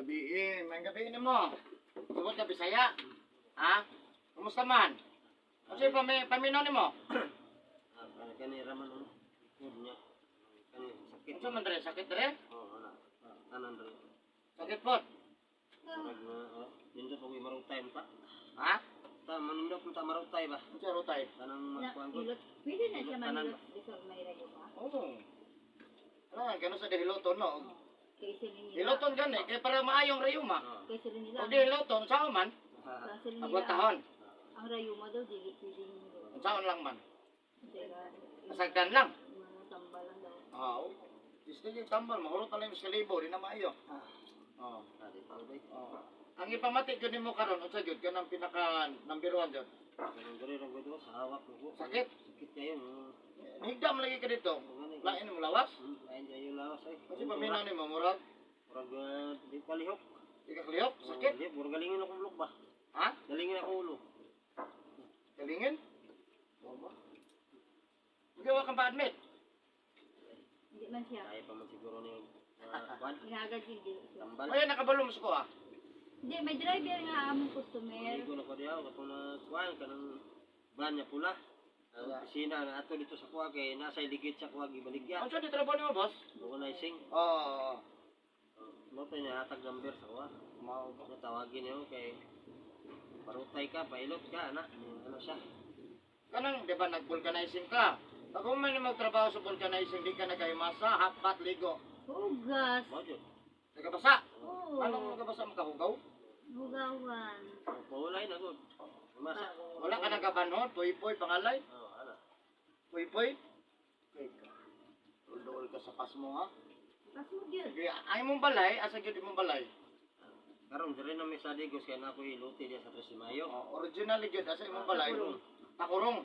Gabi, may gabi nimo. Tubod ka Bisaya. Ha? Kumusta man? Kasi paminaw nimo? Ah, kani raman ano. Likod niya. Kani sakit. Unsa man dre? Sakit dre? Oo, ana. Ah, tanan dre. Sakit pod. Murag na nindot og marutay pa. Ha? Ta manindot ta marutay ba? Unsa rutay? Tanang Na, magkuan ko. hilot. Pwede na siya Tanan manghilot bisag may rayuma. Oo. Ano nga gano sa dihiloton, no? Kaysa nila. Hiloton gani kay para maayong rayuma. Oo. Kaysa nila. Og dihiloton sao man? Ah, Kaysa nila. Agwantahon. Ang rayuma daw dili pwede nila. Unsaon lang man? Sira. Kasagdan lang. Mga tambal lang daw. Ah, oo. Sige, tambal, mahurot na lang yung kalibo, di na maayo. Oo. Ah, di pa bay. Oo. Ang ipamati gyud nimo karon unsa gyud kanang pinaka number 1 gyud? Kanang dre ra gud sa hawak ko. Sakit. Sakit kayo. Higda mo lagi ka dito. Lain mo lawas. Lain kayo lawas ay. Kasi paminaw nimo murag Murag di pa lihok. di ka kliyok, sakit. Di, murag galingin ako ulok ba? Ha? Galingin ako ulo. Kalingin? Oo ba? Hindi wa kang pa-admit. Hindi man siya. Kaya pa man siguro ni kuan. Inagad hindi siya. Tambal. Ay, nakabalo mo sa ko ah. Hindi, may driver nga among customer. Ligo na ko diha katong na kuan kanang van niya pula. Ang opisina na ato dito sa kuha kay nasa ligid sa kuha gibaligya. Unsa di trabaho nimo, boss? Organizing. Oo. Mo pa niya hatag number sa kuha. Mao ba? Ano tawagin niyo kay parutay ka, pailot ka, ana. Ano siya? Kanang di ba nag-vulcanizing ka? Pag man magtrabaho sa vulcanizing, di ka nagahimasa, half bath, ligo. Hugas. Mao jud. Nagabasa. Oo. Anong nagabasa makahugaw? Hugawan. Paulay na gud. Masa. Wala ka nagabanhon, puy-puy, pangalay. Oh, ana. Puy-puy. Kay ka. Dul-dul ka sa pasmo ha. Pasmo gyud. Sige, ay mong balay, asa gyud imong balay? Karon diri na mi sa Digos kay na ako iluti diya sa 3 de Mayo. Oh, originally gyud asa imong balay? Takurong.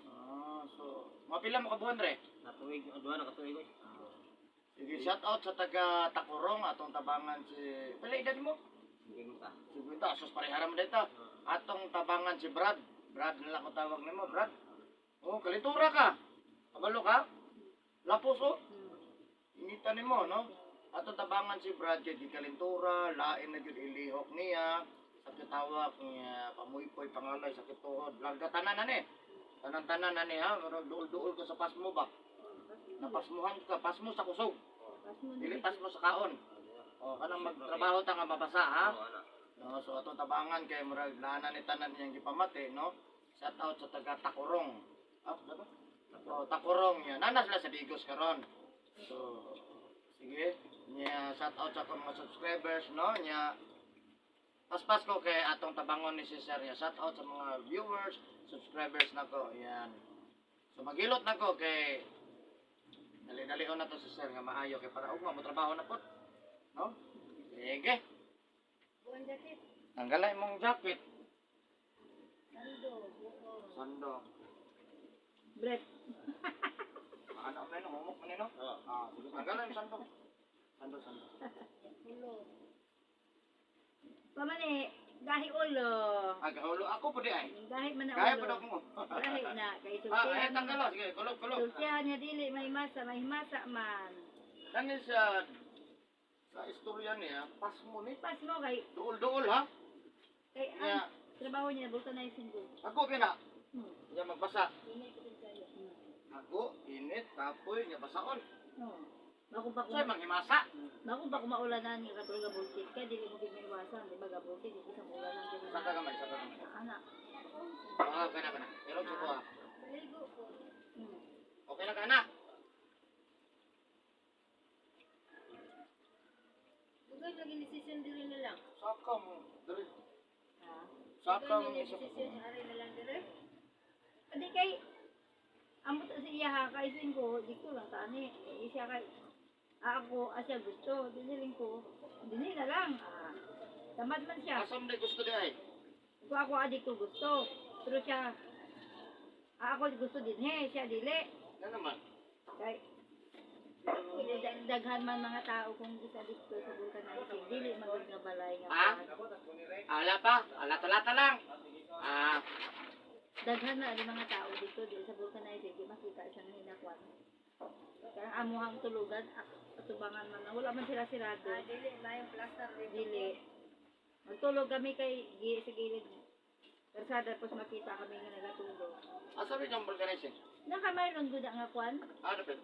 Ah, so mapila mo ka buwan re? Natuig, duha na katuig oy. Sige, shout out sa taga Takurong atong tabangan si pila edad mo? Ginta. 50, sus parehara mo dito. Atong tabangan si Brad. Brad na lang ko tawag nimo, Brad. Oh, kalintura ka. Kabalo ka? Lapos oh. Inita nimo, no? Atong tabangan si Brad kay gikalintura, lain na gyud ilihok niya. Sakit hawak niya, pamuypoy pangalay, sakit tuhod. Larga tanan na ni. Tanan-tanan na ni ha, murag duol-duol ka sa pasmo ba? Napasmuhan ka, pasmo sa kusog. Pasmo Dili pasmo sa kaon. O kanang magtrabaho ta nga mabasa ha. Oh, ana. No, so atong tabangan kay murag lana ni tanan niyang gipamati, no? Shout out sa taga Takurong. Ah, ano? Oh, Takurong niya. Nana sila sa Digos karon. So, sige. Niya shout out sa akong mga subscribers, no? Niya paspas ko kay atong tabangon ni si Sir niya. Shout out sa mga viewers, subscribers nako. Yan. So magilot nako kay dali-dali na to si Sir nga maayo kay para ugma mo trabaho na pud. No? Sige. Buwan jacket. Tanggalay mong jacket. Sando. Buo. Sando. Bread. Ano man humok man no? Oh. Ah, sige tanggalay mo sando. Sando sando. Ulo. Pamani, dahi ulo. Ah, gahulo ako pud di ay. Dahi man na Kaya ulo. pud ako. Dahi na. Kay Ah, ay sultihan. tanggalo sige, kulog kulog. Sultihan niya dili, may masa, may masa man. Kani sa sa istorya niya, pasmo ni Pasmo kay, duol-duol ha. kay Niya, ang trabaho niya, vulcanizing ko. ako kina. Niya magbasa. Init ko din kayo. Ako init kapoy niya basaon. Oo. Bako pa Unsay kung manghimasa? bako pa kung maulanan nga katulad ga voltage kay dili mo gid maiwasan di ba ga voltage di sa ulanan dili. Saka gamay, saka gamay. Ana. Ah, kana kana. Pero sa ko ha. Maligo ko. Okay na kana. Ugay lagi decision diri na lang. Saka mo dali. Ha. Saka mo Ugay isa. decision ari na lang diri. Adi kay amot sa iya ha kay ko dito lang tani. Eh, siya kay ako asya gusto diniling ko. Dini na lang. Ah, tamad man siya. Asam na gusto di ay. Kung ako adi ko gusto. Pero siya ako gusto din he, siya dili. Na naman. Kay daghan man mga tao kung isa dito sa vulcanizing dili man gud nga balay nga Ah? kuwan. Ah, wala pa. Ah, lata-lata lang. Ah, Daghan na ang mga tao dito di sa vulcanizing di makita siyang hinakwan. Kaya amuhang tulugan atubangan man na wala man sila sirado. Ah, dili may plastic. Asar dito. Dili. Magtulog kami kay sa gilid. Karsada tapos makita kami nga nagatulog. Asa ba yung vulcanizing? Nakamayroon gud nga kwan. Ano ba?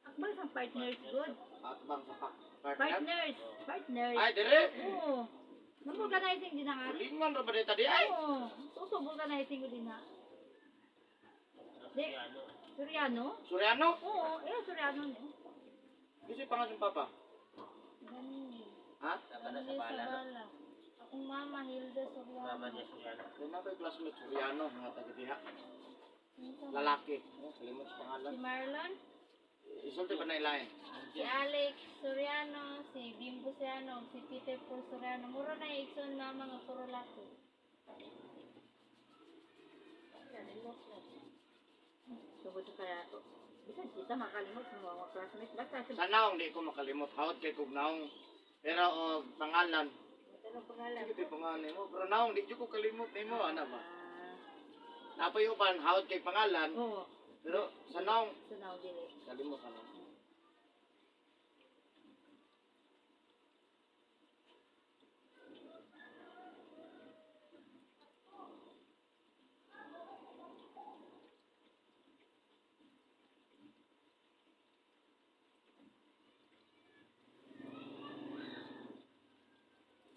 Akbal sa partners good. At bang sa partner? Partners, partners. Ay, dire! Oo. Nag-organizing din na nga. Ulingan ra ba dito di ay? Oo. Tuso organizing ko din na. Di, Suriano? Suriano? Oo, eh, Suriano niyo. Kasi pangalan papa. Ganun. Ha? Saka na sa bala, no? Bala. Akong mama, Hilda Soriano. Mama niya Suriano. Doon na ba yung classmate Suriano, mga taga diha. Lalaki. Oh, kalimot sa pangalan. Si Marlon, Isulti pa na ilain. si Alex Soriano, si Bimbo Soriano, si Peter Paul Soriano. Mura na yung igsoon mama nga puro laki. Tungod sa kaya, bisan kita makalimot sa mga classmates. Basta sa Sa naong di ko makalimot. Hawd kay kog naong. Pero og pangalan. Anong pangalan? Sige pangalan mo. Pero naong di jud ko kalimot nimo ana ba. Ah, Napoy uban hawd kay pangalan. oo, Pero sa naong sa naong dili. kalimot ano.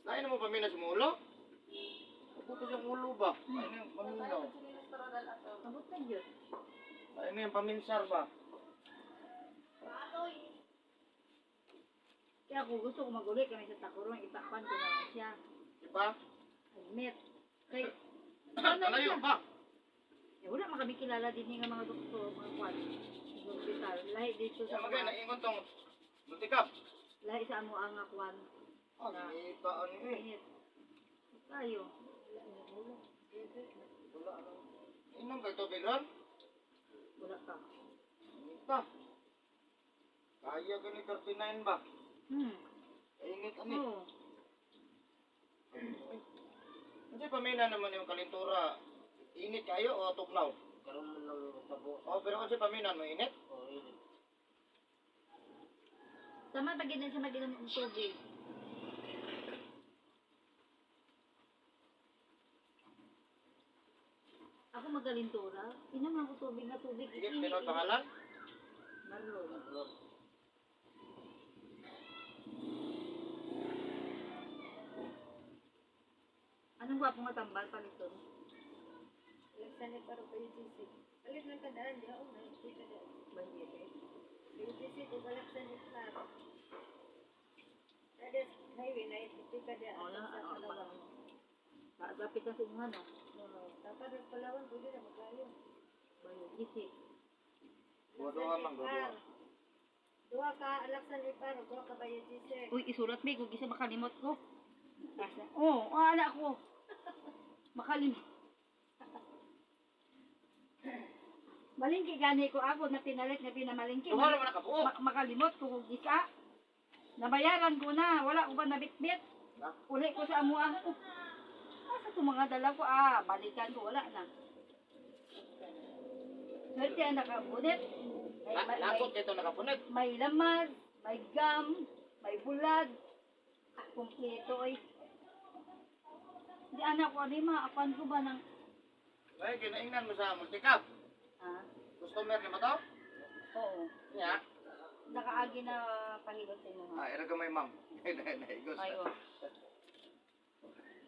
Lain na mo pamina sa ulo? Buto siyang ulo ba? Lain na yung paminaw. Abot na yun. Lain na yung paminsar ba? Kaya ako gusto ko mag-uli kami sa Takurong, ipakwan ko na lang siya. Diba? Admit. Kay, ano na Kalayo siya? ba? Eh, wala man kami kilala din nga mga doktor, mga kwan. Sa ospital. Lahi dito Sa sa mga kwan. naingon tong multikap. Lahi sa amo ang nga kwan. Ah, ginita ano eh. Init. Tayo. Wala ano. Inom kay tubig ron? Wala pa. Inita. Kaya gani 39 ba? Init ani. Oo. Kasi pamina naman yung kalintura. Init kayo o tugnaw? Karon man lang yung tabo. Oh, pero kasi pamina mo init. Oh, init. Tama pa gid na siya mag-inom ng tubig. Ako magalintura. Inom ako tubig na tubig. Sige, Init, pinod init. pangalan. Marlon. Marlon. Anong gwapo nga tambal paliton? Alexander para pa UGC. Alit lang kadaan, di ako na. Di kadaan. Banjete. UGC, kung Alexander Claro. Dades, highway na ito ka Oo na, sa oo, Palawan. Lapit na sa inyo, no? Oo, Dapat sa Palawan, pwede na maglayo. Bayo, isi. Duha-duha man, duha-duha. Duha ka Alexander Paro, duha ka ba UGC? Uy, isulat mi kung isa makalimot ko. Basta. Oo, oh, ala ko. Makalimot. Malingki gani ko ako na pinalit na pinamalingki. Duha naman nakabuo. Makalimot ko kung isa. Nabayaran ko na, wala ko ba nabitbit? Na? Uli ko sa amuang ko. Asa to mga dala ko? Ah, balikan ko, wala na. Swerte ang nakabunet. May, may, may, Lakot kay to nakapunit. may laman, may gum, may bulad. Ah, kumpleto ay. Di anak ko, ano ma, apan ko ba ng... Ay, ginaingnan mo sa multikap. Ah, Customer ni mo to? oo. Nya. Nakaagi na pahilot sa inyo ha. Ah, ira gamay ma'am. Naigos. Ay, oh.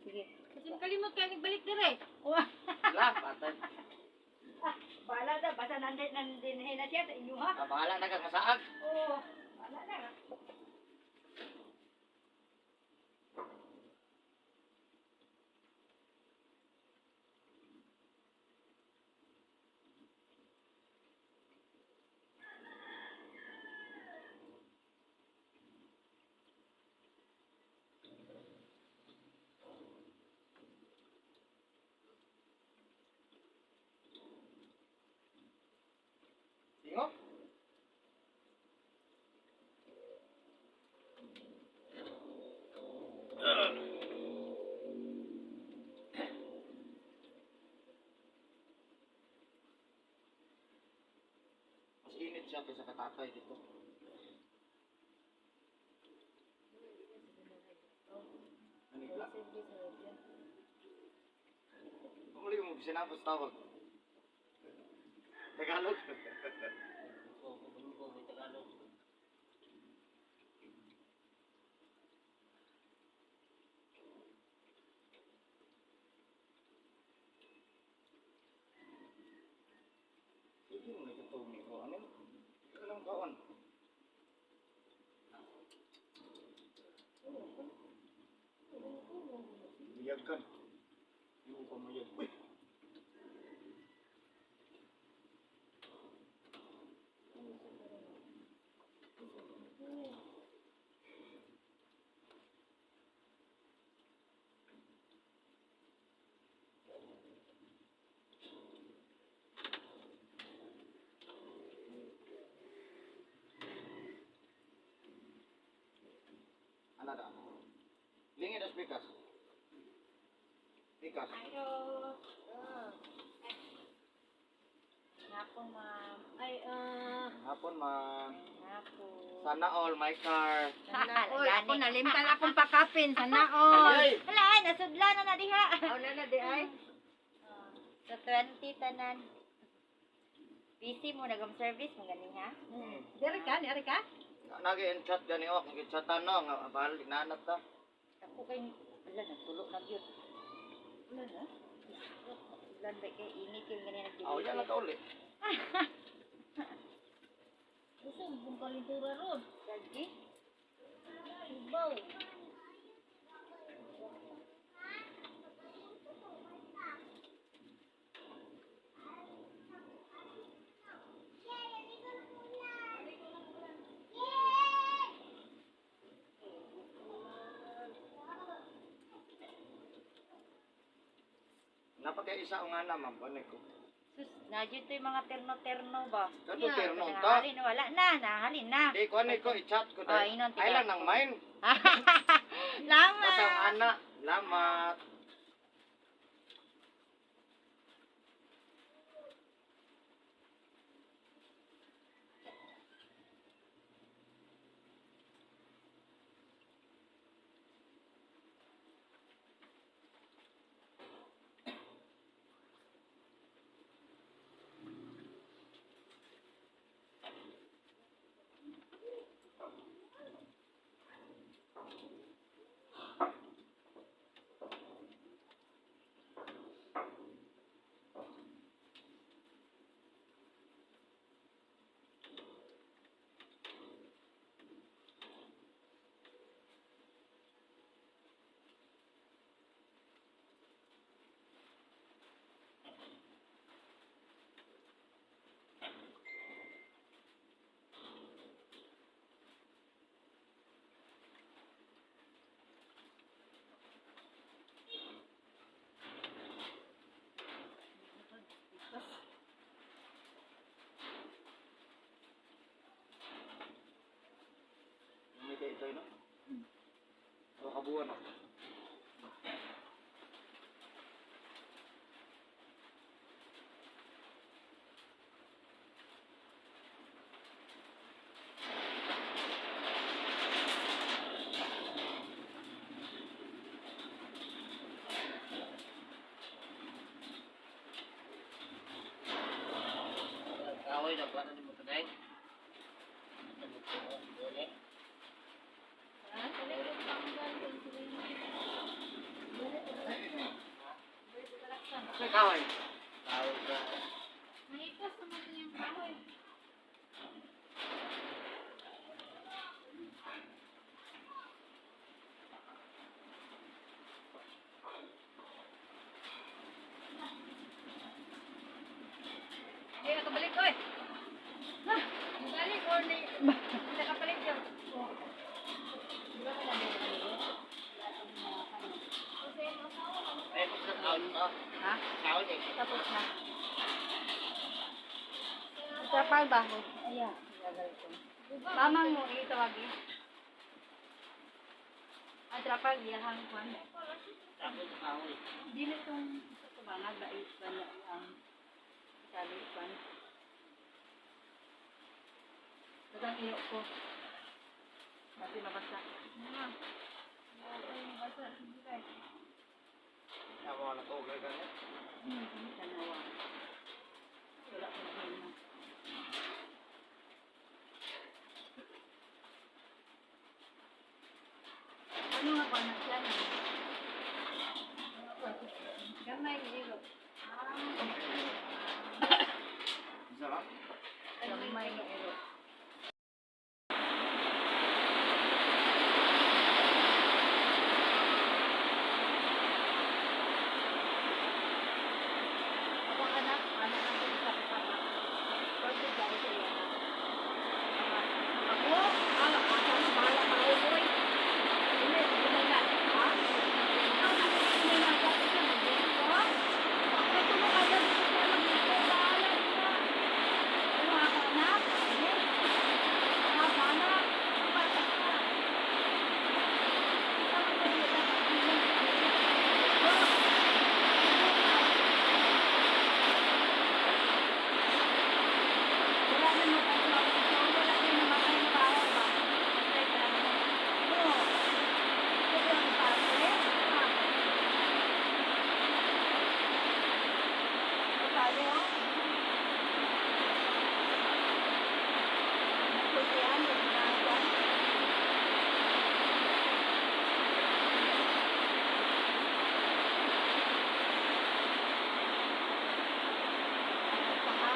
Sige. Kasi kalimot ka, nagbalik dire. Oh, La, patay. ah, bahala na, basta nandin, nandin na siya sa inyo ha. Ah, bahala na kang masaag. Oo, bahala na. Ingo? Mas init siya kaysa katatay dito. Service radio. Muli mo sinapos tawag. Tagalog. Ko ko may Tagalog. Sige mo nagkatumi ko. Ano? Anong kaon? Biyag kan. Yung pa mo yan. Uy! Ano da? Lingid as bikas. Bikas. Hello. Hapon, ma'am. Ay, Hapon, ma'am. Hapon. Sana all my car. Sana all. Ako nalimtan akong pakapin. Sana all. Ay! Wala, ay, nasudla na na diha. Wala na di ay. Sa 20 tanan. Busy mo nagam service mo gani ha? Dere ka, dere ka. Nagi in chat gani oh, nagi chatan no, nga bahal nanat ta. Ako kay wala nagtulo na gyud. Wala na. Ulan ba kay init yung gani nag Aw, yan na kauli. Gusto mong kalintura ron. Lagi. Ibaw. Napakay isa nga na ma'am, balik ko. Sus, na jud to yung mga terno-terno ba? Kato terno ta. Nahalin, wala na, nahalin na. Di ko ani ko i-chat ko Oh, dai. inon, Ay lang nang mine. Lama. Basta ang ana, lamat. May kay ito no. O kabuan no. Kahoy na ba na mo tanay? Dole. Sa kahoy. Kahoy ka. Nahipas naman yung kahoy. Di nakabalik oy. Balik or ni nakapalit yun. Ay, basta kahoy ka. Ha? Kahoy eh. Tapos na. Trapal ba? Ayan. Gagawin ko. Mamang mo, itawag eh. Ang trapal, iyahang kwan. Tapos kahoy. Dili itong sa tubangan, bait ba niya ang sabi kwan. Dagang iyo ko. Kasi mabasa. Basa, sige guys. Ano nga pa na siya na? Gamay zero. Isa ba? Gamay zero. Ako anak, anak ang sa papa. Pwede dahil sa iya. Ako, ala, ako, bahala pa kayo, boy. Hindi, hindi na, ha? Ikaw na, hindi na, ako siya, mag-dito. Kaya tumukada dito siya, mag-dito, bahala siya. Ano ako, anak? Hindi. Ako, anak, bata ka. Ikaw ang nagdito, Wala na wala na namatay na tao ba? Teka, oo. Ito ang parte. Ah. Tayo. Nakultihan, nagkakawan. Saka,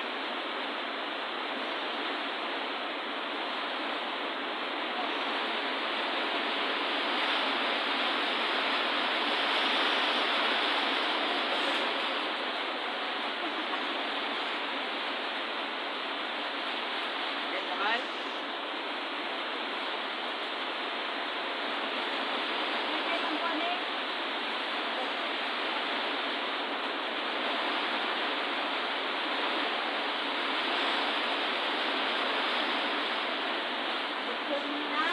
Okay, kamay. may kang kuwan eh. Doktor na.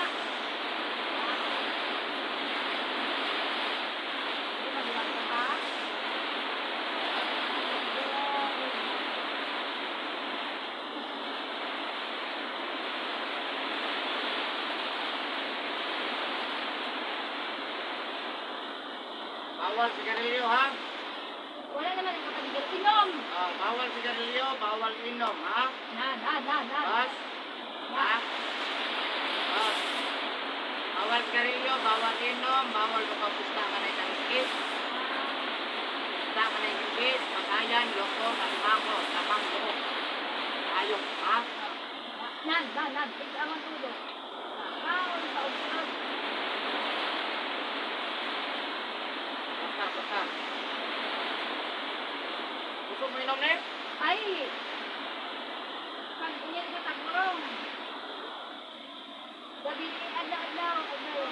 Hindi magulang ka ba? Bawal sigarilyo ha. Wala naman ang kapatid. Inom! Ah, bawal sigarilyo, bawal inom ha. Na, na, na, na. Bas. Ha? Bas. Bawal sigarilyo, bawal inom, bawal mapapusta ka na ikangkis. Pusta ka na ikangkis, patayan, loko, kalimango, tamang buo. Ayok, ha? Nan, nan, nan. Ikaw ang tulog. Kaon sa upat. Basta, basta. Gusto mo inom ni? Ay! Pag inyan ka tagurong. Gabi, adlaw, adlaw, adlaw.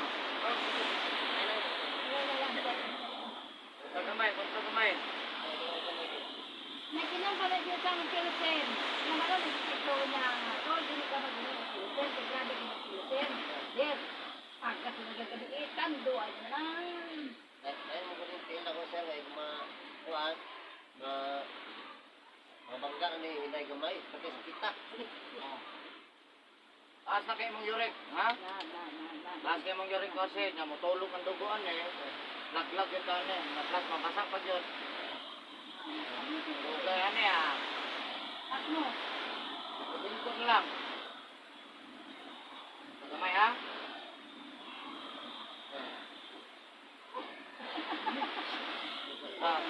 Wala lang. Kontra kamay, kontra kamay. Nagkinom pa na siya sa Pilsen. Nung ano, nagkikito na, oh, dili ka mag-inom ng Pilsen. Kaya grabe ka ng Pilsen. There. Pagkasunod ka gabi, eh, tando ay na lang. Ay mo kuning tiil ako sir ay ma kuan ma mabangga ni hinay gamay pati sa kita. Oh. Taas na kayo mong yurik, ha? Na, na, na, na. Taas kayo mong yurik kasi, nga mutulog ang dugoan eh. Laglag yun ka eh. Laglag, mabasa pa yun. Okay, ano ah. At mo, Bingkong lang. Kamay ha? Ah,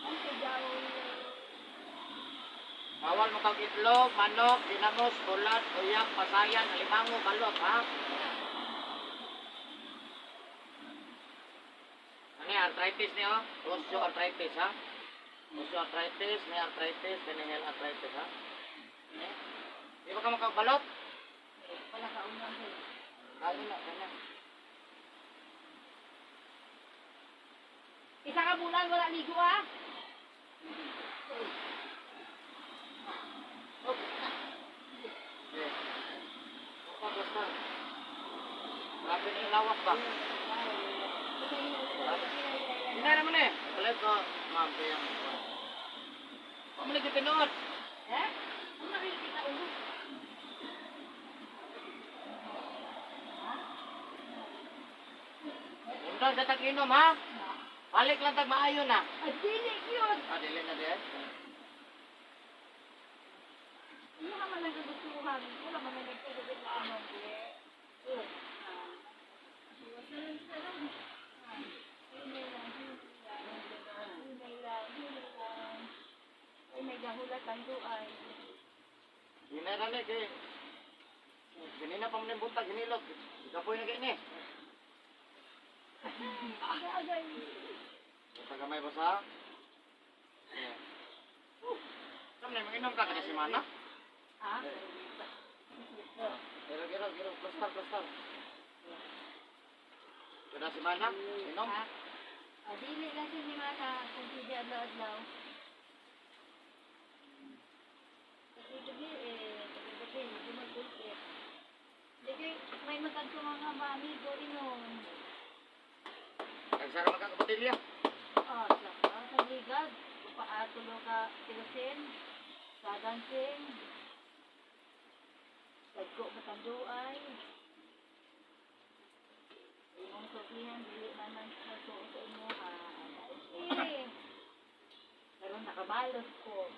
ang sigaw. bawal mo kang itlog, manok, dinamos, bulat, uyak, pasayan, alimango, balot, ha? Ano yan, arthritis niyo? Osteoarthritis, ha? Osteoarthritis, may arthritis, penihel arthritis, ha? Eh? Di ba ka makabalot? Wala ka unang. Lalo na, ganyan. Isa ka bulan, wala ligo ah. Okay. Basta, basta. Grabe na yung lawak ba? Hindi na naman eh. Palit ko, ma'am, kaya mo. Pamalig yung tinuod. Eh? Ang nakikita ulo. Undang sa tag-inom, ha? Balik lang tag maayo na. Ay, dili yun. Ah, dili na di. Hindi ka man lang kagustuhan. Wala. Tanduay. Hinay na ni kay ganina pa man yung buntag hinilot. Kapoy na kay ni. Agay. Buntag gamay ba sa? Yeah. Kam na manginom ka kada semana? Ha? Gero gero gero plastar plastar. Kada semana inom. Ha? Ah, dili lang siya ni Mana kung pwede adlaw-adlaw. Kasi gabi eh, gabi hindi magpulpit. Di kay may magkadto mga mga amigo inom. Kag sa ka botelya. Ah, saka sa ligad, paatulo ka tilusin, sa dancing. Dagko matanduay. Imong sultihan dili man man sa suo sa imo ha. Eh. Pero nakabalot ko.